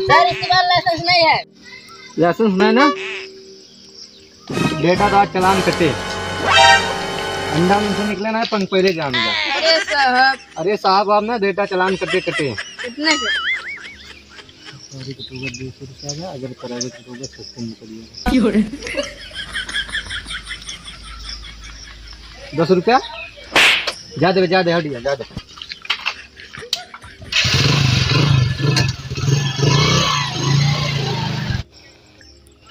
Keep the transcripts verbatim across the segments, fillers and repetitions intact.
सर, इसके पास लाइसेंस नहीं है। लाइसेंस नहीं ना? बेटा, तो आज चालान कटे। अंडा मुंह से निकले ना, पंख पहले जान जा। अरे साहब। अरे साहब, आप ना, बेटा, चालान कटे, कटे। कितने के? सरकारी के तो दो सौ रुपया है, अगर प्राइवेट के तो छप्पन में पड़िएगा। दस रुपया? जा दे, जा दे, हट जा, जा दे।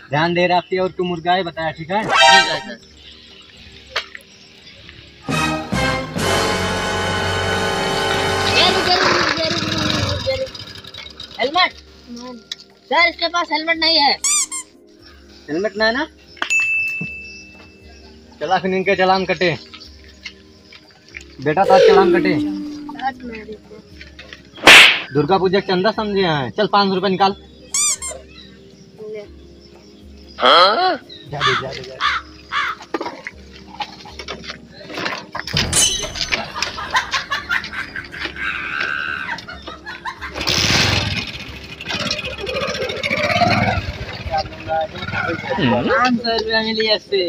ध्यान दे रहा आपकी, और तू मुर्गा है बताया, ठीक है? ठीक है सर। हेलमेट? सर, इसके पास हेलमेट नहीं है। हेलमेट ना है ना? चला फिर इनके चालान कटे। बेटा, तो आज चालान कटे। दुर्गा पूजा के चंदा समझे हैं। चल, पाँच सौ रुपये निकाल। ले। जा दे, जा दे, जा दे। पाँच सौ रुपया मिली इससे।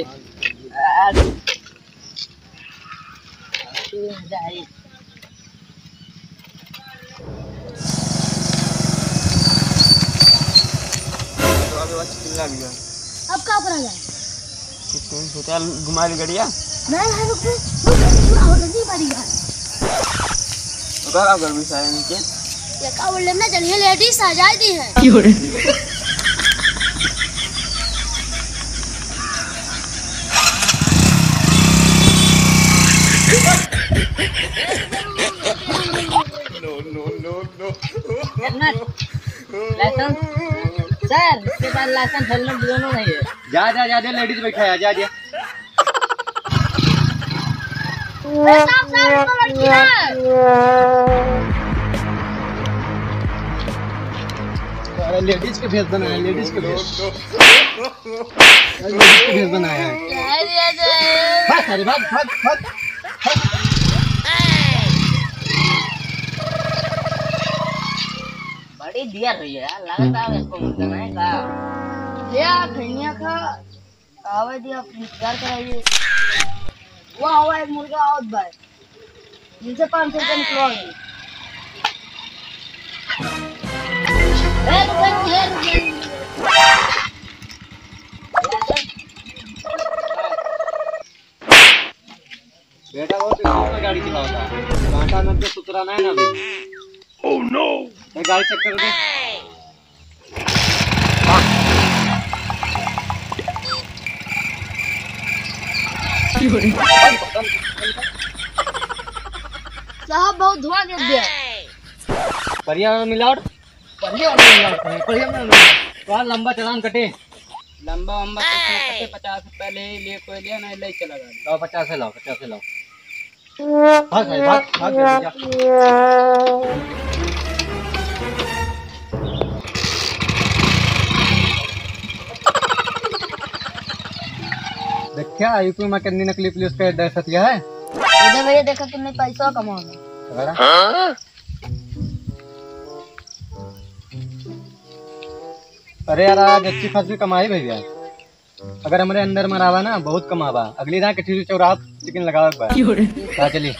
अब का करा जाए? तो तू सोचा घुमा ली गड़िया? नहीं, नहीं, रुक, रुक, रुक, रुक, रुक, रुक, रुक, रुक, रुक। उधर आओ, गर्मी से आए नीचे। ये का बोल रहे ना, जल्दी लेडीज आ जाए दी है। लाइसेंस? सर, इसके पास लाइसेंस, हेलमेट दोनों नहीं है। जा, जा, जा, जा, लेडीज बैठा है, जा, जा। ए, साहब, साहब, इसको लड़की है। अरे, लेडीज के भेस बनाया, लेडीज के भेस। अरे, लेडीज के भेस बनाया है। अरे, अरे। भाग, अरे, भाग, भाग, भाग, भाग। बड़ी दिया रही है यार, लगता है इसको मुर्गा नहीं का। ले आ, खैनिया खा। आवे दिया, इंतजार कराइए। वाह, वाह, एक मुर्गा आवत बा। इनसे पाँच सौ रुपया निकलवा दे। ए, रुक, रुक, ए, रुक, ए, रुक। बेटा, वो तो स्कूल में गाड़ी चलावता है। कांटा में तो सुतरा नहीं ना अभी। Oh no! ए, गाड़ी चेक कर दे। साहब, बहुत धुआं गिर गया। बढ़िया मिलावट। बढ़िया मिलावट है, बढ़िया मिलावट। तो आज लंबा चालान कटे। लंबा वंबा कुछ ना कटे, पचास रुपया ले, ले कोई ले, नहीं ले चला गाड़ी। लाओ, पचास है, लाओ, पचास है, लाओ। भाग भाई, भाग, भाग जल्दी जा। देखा, यूपी में कितनी नकली पुलिस का दहशत यह है। इधर भैया देखा कितने पैसा कमाओगे। अरे यार, आज अच्छी खासी कमाई भैया। अगर हमरे अंदर मरावा ना, बहुत कमावा। अगली रात के ठीक चौराहा चिकन लगावे के बाद। क्यों रे? हाँ, चली।